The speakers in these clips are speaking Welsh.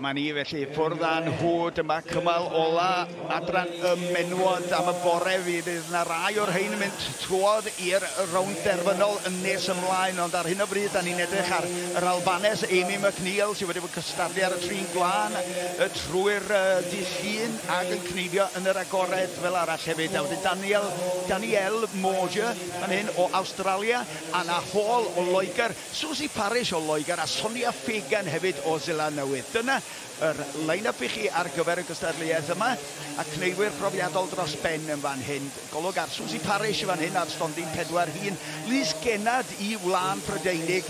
Dyma ni felly, ffwrdd â nhw, dyma cymal ola adran y menywod am y bore. Fydd yna rai o'r rhain yn mynd trwodd i'r rownd derfynol yn nes ymlaen, ond ar hyn o bryd da ni'n edrych ar yr Albanes Amy McNeil sydd wedi bod cystadlu ar y trin gwlân trwy'r dydd Llun ac yn cneifio yn yr agored fel arall hefyd. A wedyn Danielle Mosier fan hyn o Awstralia, Anna Hall o Loegr, Susie Parish o Loegr a Sonia Fagan hefyd o Seland Newydd. Dyna yr line-up i chi ar gyfer y gystadleuaeth yma, a cneifwyr profiadol dros ben yn fan hyn. Golwg ar Susie Parish yn fan hyn ar stondin 4 1, lysgennad i wlân Prydeinig,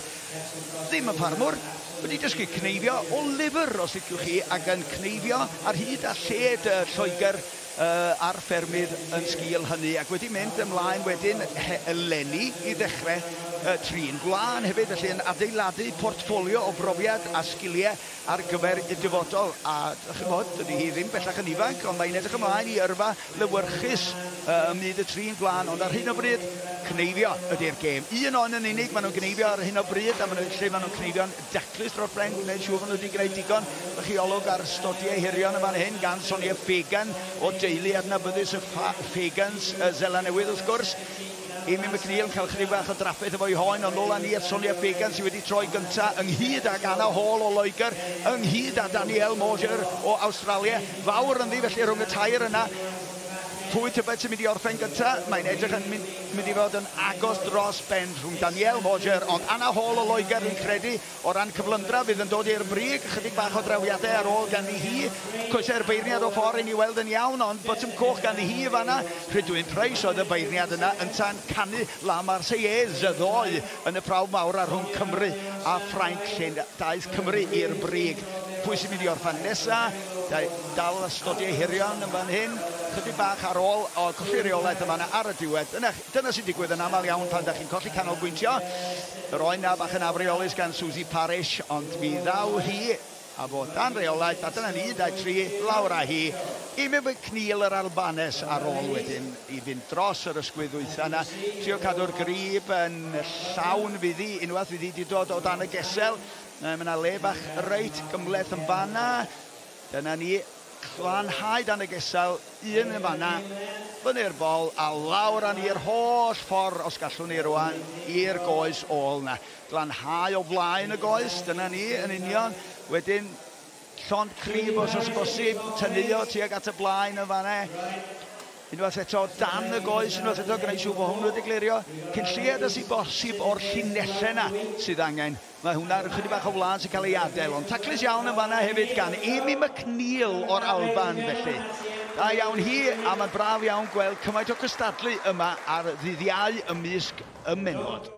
ddim yn ffarmwr, wedi dysgu cneifio o lyfr os liciwch chi, ac yn cneifio ar hyd a lled Lloegr ar ffermydd yn sgil hynny, ac wedi mynd ymlaen wedyn eleni i ddechrau trin gwlân hefyd, felly yn adeiladu portffolio o brofiad a sgiliau ar gyfer y dyfodol. A chymod, dydy hi ddim bellach yn ifanc, ond mae'n edrych ymlaen i yrfa lywyrchus ym myd y trin gwlân, ond ar hyn o bryd, cneifio ydy'r gêm. Un oen yn unig maen nhw'n gneifio ar hyn o bryd, a maen nhw, lle maen nhw'n cneifio'n daclus dros ben, gwneud siŵr fod nhw wedi gwneud digon. Chi olwg ar stodiau hirion yn fan hyn gan Sonia Fagan o deulu adnabyddus y Fagans, y Seland Newydd wrth gwrs. Amy McNeil yn cael chydig bach o drafferth efo'i hoen, ond nôl â ni at Sonia Fagan sydd wedi troi gynta ynghyd ag Anna Hall o Loegr, ynghyd â Danielle Mosier o Awstralia. Fawr ynddi felly rhwng y tair yna. Pwy tybed sy'n mynd i orffen gynta? Mae'n edrych yn mynd i fod yn agos dros ben rhwng Danielle Mosier, ond Anna Hall o Loegr fi'n credu o ran cyflymdra fydd yn dod i'r brig, chydig bach o drawiadau ar ôl ganddi hi. Coesau'r beirniad o ffordd i ni weld yn iawn, ond botwm coch ganddi hi fanna. Rhydwyn Price oedd y beirniad yna, ynta'n canu La Marseillaise ddoe yn y prawf mawr ar rhwng Cymru a Ffrainc, lle daeth Cymru i'r brig. Pwy sy'n mynd i orffan nesa? Dal ystodiau hirion yn fan hyn, chydig bach ar ôl o colli reolaeth yma ar y diwedd. Dyna sy'n digwydd yn aml iawn pan da chi'n colli canolbwyntio. Yr oen na bach yn afreolus gan Susie Parish, ond mi ddaw hi a fod dan reolaeth, a dyna ni, 1, 2, 3, lawr â hi. Amy McNeil yr Albanes ar ôl wedyn i fynd dros yr ysgwydd ddwytha yna. Trio cadw'r grib yn llawn fydd hi, unwaith fydd hi wedi dod o dan y gesel. Mae yna le bach reit gymhleth yn fanna. Dyna ni, glanhau dan y gesel, un yn fanna, fyny'r bol a lawr â ni'r holl ffordd os gallwn ni rwan i'r goes ôl na. Glanhau o flaen y goes, dyna ni yn union. Wedyn, llond crib os oes bosib, tynnuo tuag at y blaen yn fanna. Unwaith eto dan y goes, unwaith eto gwneud siŵr bod hwn wedi glirio. Cyn lleied â sy'n bosib o'r llinellau yna sydd angen. Mae hwnna chydig bach o wlân sy'n cael ei adael, ond taclus iawn yn fanna hefyd gan Amy McNeil o'r Alban felly. Da iawn hi, a mae'n braf iawn gweld cymaint o cystadlu yma ar ddydd Iau ymysg y menywod.